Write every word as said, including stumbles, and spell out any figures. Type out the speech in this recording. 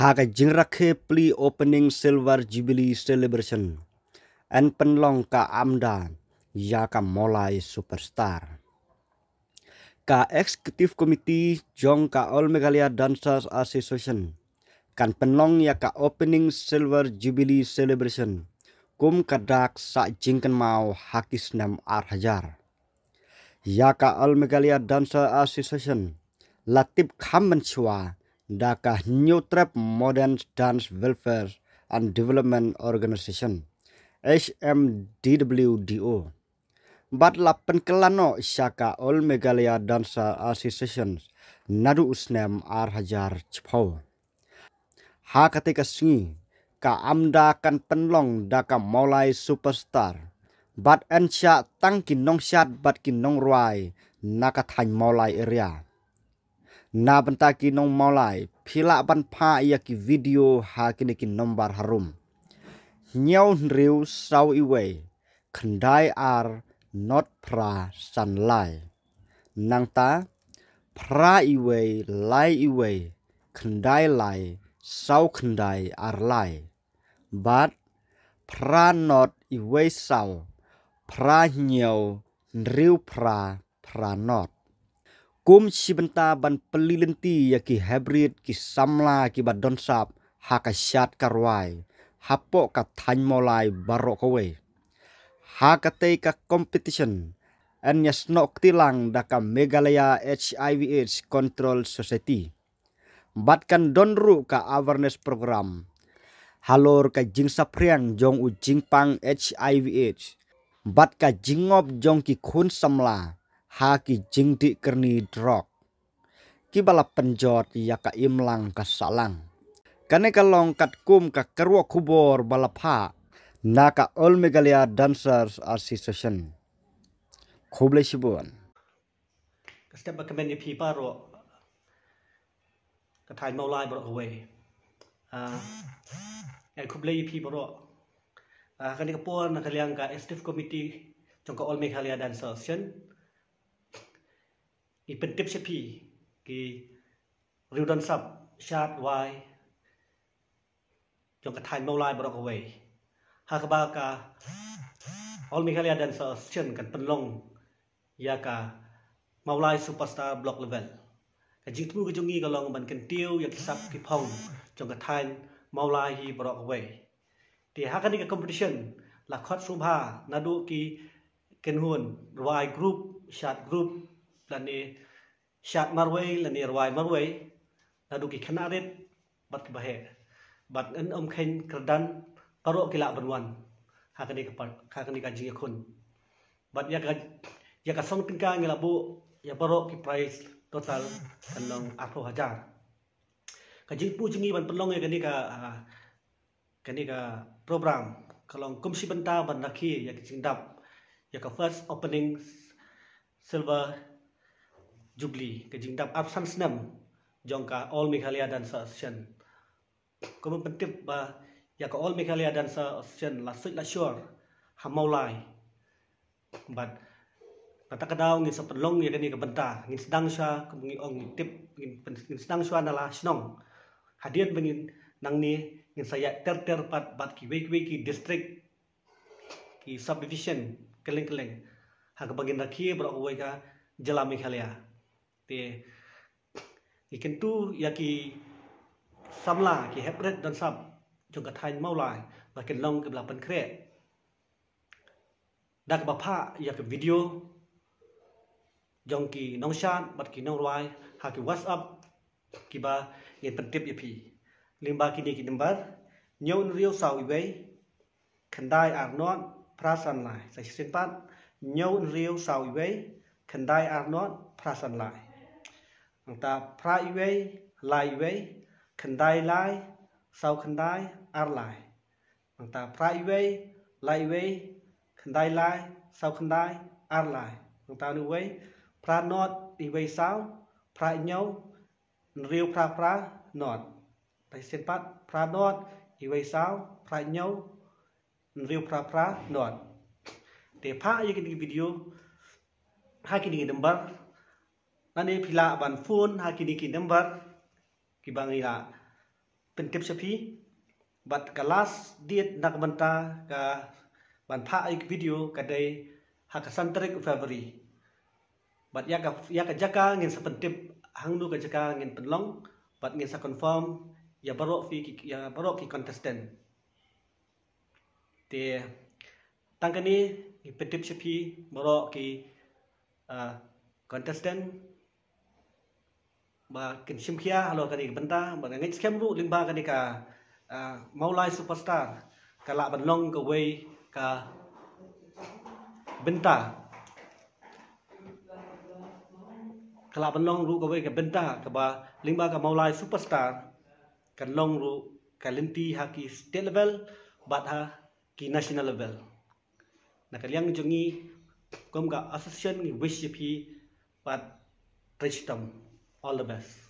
Ha ka jingrakhe pre-opening Silver Jubilee Celebration, yn pynlong ka AMDA ïa ka Mawlai Superstar. Ka Executive Committee jong ka All Meghalaya Dancers Association kan pynlong ïa ka Opening Silver Jubilee Celebration kum ka dak sah jingkynmaw ha ki snem ar hajar. Ïa ka All Meghalaya Dancer Association la tip kham mynshuwa da ka Hynñiewtrep Modern Dance Welfare and Development Organization, H M D W D O. Bad la pynkylla noh sha ka All Meghalaya Dancer Association naduh u snem ar hajar chiphew. Ha katei ka sngi, ka AMDA kan pynlong da ka Mawlai Superstar. Bad yn shah tang ki nongshad bad ki nongrwai na ka thaiñ Mawlai area. Na bynta ki nong Mawlai, phi lah ban phah ïa ki video ha kine ki nombar harum: hynñiew hynriew saw iwei, khyndai ar nod phra san lai. Nangta, phra iwei lai iwei, khyndai lai saw khyndai ar lai. Bad phra nod iwei saw, phra hynñiew hynriew phra, phra nod. Kum shi bynta ban pynlynti ïa ki hybrid ki samla kiba don sap ha ka shad ka rwai hapoh ka thaiñ Mawlai baroh kawei. Ha katei ka competition yn ïasnoh kti lang da ka Meghalaya H I V AIDS Control Society. Bad kan don ruh ka awareness program halor ka jingsaphriang jong u jingpang H I V AIDS bad ka jingngop jong ki khun samla ha ki jingdih kyrni drok kiba la pynjot ïa ka imlang ka sahlang. Kane ka long katkum ka kyrwoh khubor ba la phah na ka All Meghalaya Dancers Association. Khublei shibun. Ka step ba kmen ïa phi baroh, ka thaiñ Mawlai baroh kawei. Ah, ïa khublei ïa phi baroh. Ah, kane ka por na ka liang ka Executive Committee jong ka All Meghalaya Dance Association, i pyntip sha phi ki riew don sap shad rwai jong ka thaiñ Mawlai baroh kawei. Ha kaba ka All Meghalaya Dance Association kan pynlong ïa ka Mawlai Superstar Block Level. Ka jingthmu ka jong ngi ka long ban kyntiew ïa ki sap ki phong jong ka thaiñ Mawlai hi baroh kawei. Te ha kane ka competition la khot sngewbha naduh ki kynhun rwai group, shad group, lane shad marwei lane rwai marwei, naduh ki khynnah rit bad kiba heh. Bad yn ym kheiñ kyrdan, baroh ki lah ban wan ha kane ka par-, ha kane ka jingïakhun. Bad ïa ka, ïa ka song tyngka ngi la buh ïa baroh ki prize total kan long arphew hajar. Ka jingthmu jong ngi ban pynlong ïa kane ka, ah, kane ka program ka long kum shi bynta ban rakhe ïa ka jingdap ïa ka first opening Silver Jubilee, ka jingdap arphew san snem jong ka All Meghalaya Dance Association. Kumba pyntip ba ïa ka All Meghalaya Dance Association la suit la shor ha Mawlai. Bad na kata ka daw ngin sa pynlong ïa kane ka bynta, ngin sdang shuwa, kum ngi ong ngi tip, ngin pyn-, ngin sdang shuwa na la shnong. Hadien ba ngin nangne ngin sa ïaid ter ter pat bad kiwei kiwei ki district, ki subdivision kylleng kylleng, ha kaba ngin rakhe baroh kawei ka jylla Meghalaya. Te ngi kyntu ïa ki samla, ki heprit don sap jong ka thaiñ Mawlai ba kin long kiba la pynkhreh da kaba phah ïa ka video jong ki nongshad bad ki nongrwai ha ki WhatsApp kiba ngin pyntip ïa phi. Lyngba kine ki number: hynñiew hynriew saw iwei, khyndai ar nod phra san lai. Sa shisien pat: hynñiew hynriew saw iwei, khyndai ar nod phra san lai. Nangta phra iwei lai iwei, khyndai lai saw khyndai ar lai. Nangta phra iwei lai iwei, khyndai lai saw khyndai ar lai. Nangta uwei: phra nod iwei saw, phra hynñiew hynriew phra phra nod. Sa shisien pat: phra nod iwei saw, phra hynñiew hynriew phra phra nod. Te phah ïa kine ki video ha kine ki number, lane phi lah ban phone ha kine ki number kiba ngi la pyntip sha phi. Bad ka last date na ka bynta ka ban phah ïa ka video ka dei ha ka san tarik u February. Bad ïa ka, ïa ka jaka ngin sa pyntip hangno ka jaka ngin pynlong, bad ngin sa confirm ïa baroh phi ki, ïa baroh ki contestant. Te tang kane ngi pyntip sha phi baroh ki, ah, contestant ba kin shim khia halor kane ka bynta, ba nga ngeit skhem ruh lyngba kane ka, ah, Mawlai Superstar ka lah ban long kawei ka bynta, ka lah ban long ruh kawei ka bynta kaba lyngba ka Mawlai Superstar kan long ruh ka lynti ha ki state level bad ha ki national level. Na ka liang jong ngi kum ka association ngi wish ïa phi bad trei shitom. All the best.